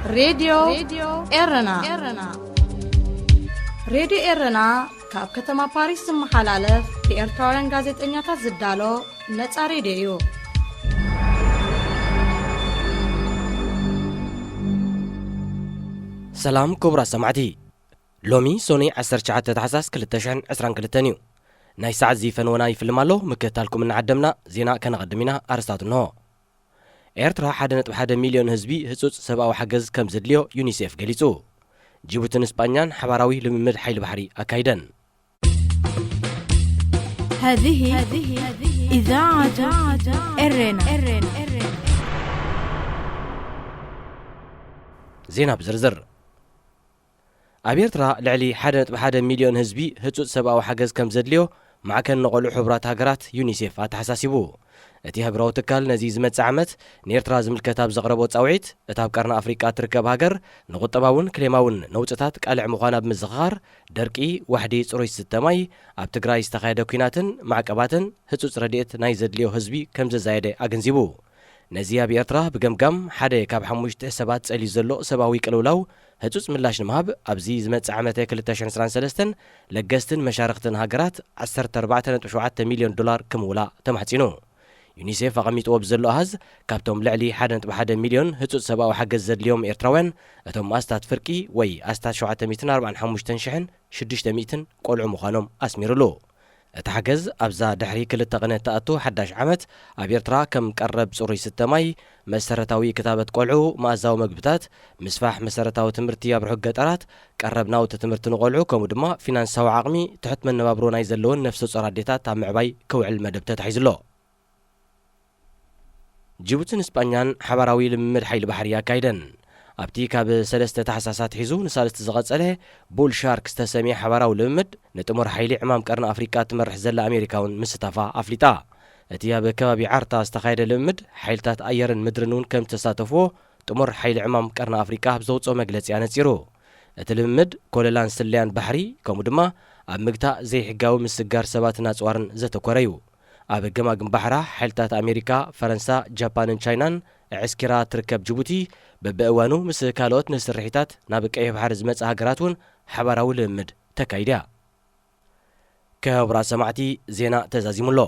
ሬድዮ ኤረና። ሬድዮ ኤረና ካብ ከተማ ፓሪስ ዝመሓላለፍ ብኤርትራውያን ጋዜጠኛታት ዝዳሎ ነጻ ሬድዮ እዩ። ሰላም ክቡራት ሰማዕቲ፣ ሎሚ ሶኒ ዓሰርተ ትሽዓተ ታሕሳስ ክልተ ሽሕን ዕስራን ክልተን እዩ። ናይ ሰዓት እዚ ፈንወና ይፍልም ኣሎ። ምክትታልኩም እናዓደምና ዜና ከነቐድም ኢና። ኣርስታት እንሆ። ኤርትራ ሓደ ነጥቢ ሓደ ሚልዮን ህዝቢ ህጹጽ ሰብኣዊ ሓገዝ ከም ዘድልዮ ዩኒሴፍ ገሊጹ። ጅቡትን ስጳኛን ሓባራዊ ልምምድ ሓይሊ ባሕሪ ኣካይደን። هذه إذاعة إرنا. ዜና ብዝርዝር። ኣብ ኤርትራ ልዕሊ ሓደ ነጥቢ ሓደ ሚልዮን ህዝቢ ህጹጽ ሰብኣዊ ሓገዝ ከም ዘድልዮ ማዕከን ንቆልዑ ሕቡራት ሃገራት ዩኒሴፍ ኣተሓሳሲቡ። እቲ ሃገራዊ ትካል ነዚ ዝመጽእ ዓመት ንኤርትራ ዝምልከት ኣብ ዘቕረቦ ጻውዒት፣ እታ ኣብ ቀርኒ ኣፍሪቃ እትርከብ ሃገር ንቁጠባውን ክሌማውን ነውጽታት ቃልዕ ምዃና ብምዝኽኻር፣ ደርቂ፣ ዋሕዲ ጽሩይ ዝስተ ማይ፣ ኣብ ትግራይ ዝተኻየደ ኲናትን ማዕቀባትን ህጹጽ ረድኤት ናይ ዘድልዮ ህዝቢ ከም ዘዛየደ ኣገንዚቡ። ነዚ ኣብ ኤርትራ ብገምጋም ሓደ ካብ ሓሙሽተ ሰባት ጸልዩ ዘሎ ሰብኣዊ ቅልውላው ህጹጽ ምላሽ ንምሃብ፣ ኣብዚ ዝመጽእ ዓመተ ክልተ ሽሕን ዕስራን ሰለስተን ለገስትን መሻርኽትን ሃገራት ዓሰርተ ኣርባዕተ ነጥቢ ሸውዓተ ሚልዮን ዶላር ክምውላ ተማሕጺኑ። ዩኒሴፍ ኣቐሚጥዎ ብዘሎ ኣሃዝ፣ ካብቶም ልዕሊ ሓደ ነጥቢ ሓደ ሚልዮን ህጹጽ ሰብኣዊ ሓገዝ ዘድልዮም ኤርትራውያን፣ እቶም ኣስታት ፍርቂ ወይ ኣስታት ሸውዓተ ሚእትን ኣርባዓን ሓሙሽተን ሽሕን ሽዱሽተ ሚእትን ቆልዑ ምዃኖም ኣስሚሩሉ። እቲ ሓገዝ ኣብዛ ድሕሪ ክልተ ቅነ እትኣቱ ሓዳሽ ዓመት ኣብ ኤርትራ ከም ቀረብ ጽሩይ ስተ ማይ፣ መሰረታዊ ክታበት ቆልዑ፣ መኣዛዊ መግብታት፣ ምስፋሕ መሰረታዊ ትምህርቲ ኣብ ርሑቕ ገጠራት፣ ቀረብ ናውቲ ትምህርቲ ንቆልዑ፣ ከምኡ ድማ ፊናንሳዊ ዓቕሚ ትሑት መነባብሮ ናይ ዘለወን ነፍሰ ጾር ኣዴታት ኣብ ምዕባይ ክውዕል መደብ ተታሒዙ ኣሎ። ጅቡትን ስጳኛን ሓባራዊ ልምምድ ሓይሊ ባሕሪ ኣካይደን። ኣብቲ ካብ ሰለስተ ታሕሳስ ኣትሒዙ ንሳልስቲ ዝቐጸለ ቡል ሻርክ ዝተሰምየ ሓባራዊ ልምምድ፣ ንጥሙር ሓይሊ ዕማም ቀርኒ ኣፍሪቃ ትመርሕ ዘላ ኣሜሪካ እውን ምስታፋ ኣፍሊጣ። እቲ ኣብ ከባቢ ዓርታ ዝተኻየደ ልምምድ፣ ሓይልታት ኣየርን ምድርን እውን ከም ዝተሳተፍዎ ጥሙር ሓይሊ ዕማም ቀርኒ ኣፍሪቃ ኣብ ዘውጽኦ መግለጺ ኣነጺሩ። እቲ ልምምድ፣ ኮለላን ስለያን ባሕሪ፣ ከምኡ ድማ ኣብ ምግታእ ዘይሕጋዊ ምስግጋር ሰባትን ኣጽዋርን ዘተኮረ እዩ። ኣብ ገማግም ባሕራ፣ ሓይልታት ኣሜሪካ፣ ፈረንሳ፣ ጃፓንን ቻይናን ኣዕስኪራ ትርከብ ጅቡቲ፣ በብእዋኑ ምስ ካልኦት ንስርሒታት ናብ ቀይሕ ባሕሪ ዝመጻ ሃገራት እውን ሓባራዊ ልምምድ ተካይድ እያ። ክቡራት ሰማዕቲ፣ ዜና ተዛዚሙ ኣሎ።